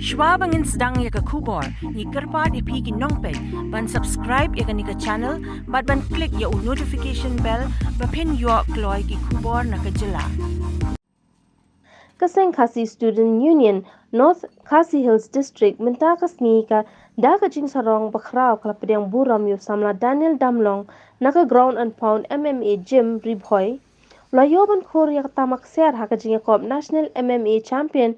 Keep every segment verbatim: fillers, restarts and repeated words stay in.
Shwa ba ngin sdang ïa ka khubor, ngi kyrpad ïa phi ki nongpeit ban subscribe ïa kane ka channel bad ban click ïa u notification bell ba phin ïoh kloi ki khubor na ka jylla. Ka seng Khasi Student Union North Khasi Hills District mynta ka sngi ka da ka jingsarong ba khraw ka la pdiang burom ïa u samla Daniel Damlong na ka Ground and Pound M M A Gym Ri Bhoi. La ïoh ban khur ïa ka tama ksiar ha ka jingïakop National M M A Champion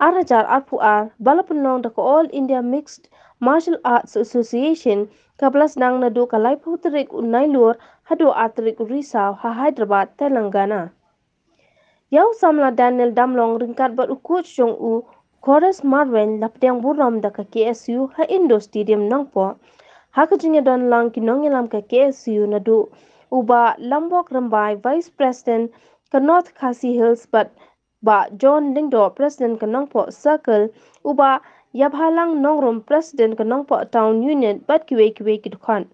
ar hajar arphew ar ba la pynlong da ka All India Mixed Martial Arts Association, ka ba la sdang naduh ka laiphew tarik u Nailur haduh ar tarik u Risaw ha Hyderabad, Telangana. Ïa u samla Daniel Damlong ryngkat bad u coach jong u Kores Marwein la pdiang burom da ka K S U ha Indoor Stadium Nongpoh. Ha ka jingïadon lang ki nongïalam ka K S U naduh u Bah Lambok Rymbai, Vice President ka North Khasi Hills, bad Bah John Lyngdoh, President ka Nongpoh Circle, u Bah Ïabhalang Nongrum, President ka Nongpoh Town Unit, bad kiwei kiwei ki dkhot.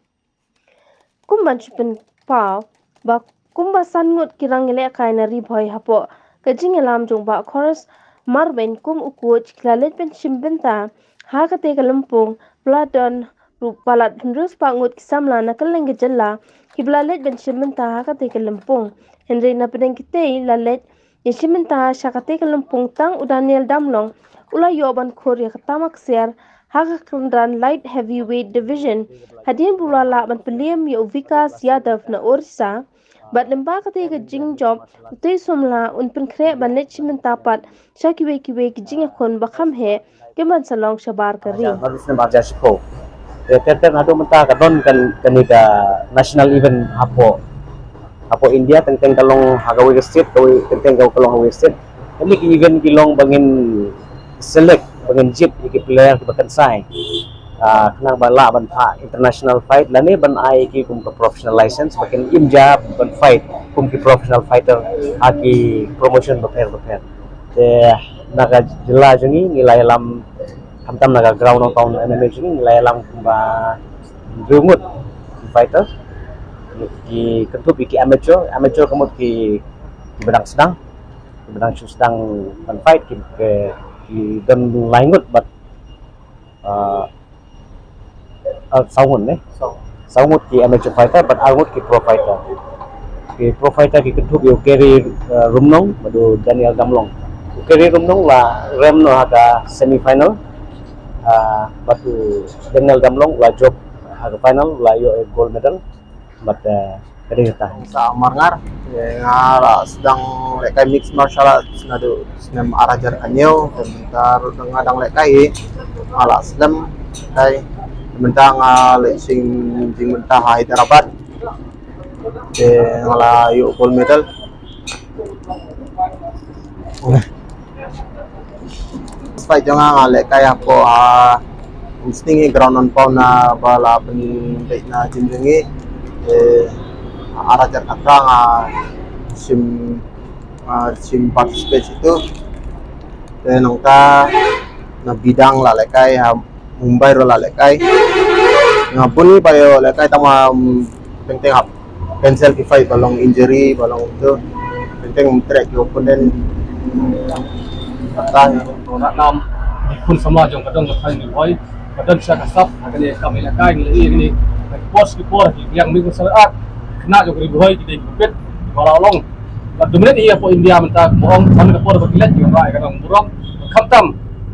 Kum ban shu pynpaw ba kumba san ngut ki rangialehkai na Ri Bhoi hapoh ka jingïalam jong Bah Kores Marwein kum u coach ki la leit ban shim bynta ha katei ka lympung. Ba la don ruh palat hynriew spah ngut ki samla na kylleng ka jylla ki ba la leit ban shim bynta ha katei ka lympung. Hynrei na pdeng kitei la leit ïa shim bynta sha katei ka lympung tang u Daniel Damlong u la ïoh ban khur ïa ka tama ksiar ha ka kynran Light Heavyweight Division hadien ba u la lah ban pynliem ïa u Vikas Yadav na Orissa. Bad lyngba katei ka jingjop utei u samla un pynkhreh ban leit shim bynta pat sha kiwei kiwei ki jingïakhun ba kham heh ki ban sa long shabar ka ri. Haduh snem ar hajar shiphew. Te ter ter haduh mynta ka don kan kane ka national event hapoh, hapoh India, teng teng ka long ha kawei ka state, kawei teng teng ka long ha kawei ka state. Kane ka event ki long ba ngin select, ba ngin jied ïa ki player kiba kynsai. Ah, khnang ba lah ban phah international fight lane ban ai ki kum ka professional license ba kin im ja ban fight kum ki professional fighter ha ki promotion bapher bapher. Te na ka jylla jong ngi ngi la ïalam, khamtam na ka ground of pound M M A jong ngi ngi la ïalam kumba hynriew ngut fighter, ki kynthup ïa ki amateur, amateur ka mut ki, kiba dang sdang, kiba dang shu sdang ban fight ki, ki, ki don lai ngut bad, ah, ah, saw ngut ne? Saw. Saw ngut ki amateur fighter bad ar ngut ki pro fighter. Ki pro fighter ki kynthup ïa u Kerry, ah, Rumnong bad u Daniel Damlong. U Kerry Rumnong la rem noh ha ka semi final, ah, bad u Daniel Damlong la jop ha ka final, la ïoh gold medal. Bad, eh, ka dei kata. Sa Marngar, eh, nga la sdang lehkai mixed martial arts naduh snem ar hajar khathynñiew, te mynta ruh nga dang lehkai hi, nga la slem kai, mynta nga leit shim jingmynta ha Hyderabad, te nga la ïoh gold medal. Fight jong nga nga lehkai hapoh, ah, umsning hi ground and pound na ba la pynbeit na gym jong ngi. Eh, ar hajar khatar nga shim, nga shim participate itu. Te nangta na bidang la lehkai ha Mumbai ruh la lehkai. Nga bun hi ba ïoh lehkai tang ma, um, teng teng hap cancel ki fight ba long injury ba long tu. Teng teng um trek ki opponent. Kata hi. Nga nam ki khun samla jong ka dong ka thaiñ Ri Bhoi ba don sha ka sap ha kane ka kam ïalehkai ngi la ïohi kane. Ka por ki por ki biang mi ku sa ak khynnah jong ka Ri Bhoi ki dei ki pit ki ba la long. Ba dominate hi hapoh India mynta ka ong, man ka por ba ki leit ki ba ka dang burom. Khamtam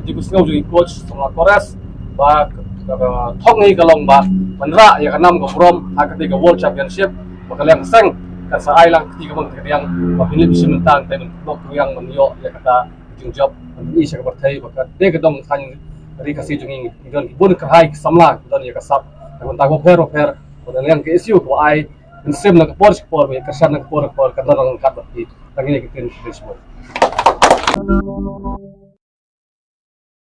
ki ku sngew jong ki coach samla Kores ba ka, ka, ka thong hi ka long ba ban rah ïa ka nam ka burom ha katei ka World Championship, ba ka liang ka seng kan sa ai lang kti ka bang ka liang ba pynlip shi mynta, te ban bok ka liang ban ïoh ïa kata jingjop ban i sha ka pyrthei ba ka dei ka dong thaiñ ri Khasi jong ngi. Ngi don ki bun ka hai ki samla ki don ïa ka sap ka bynta bapher bapher, ba ka liang ka issue ka ba ai mynsiem na ka por sha ka por, ba ïa kyrshan na ka por ka por, ka don rang kat ba ki tang ïa ka tin ka dei shmut.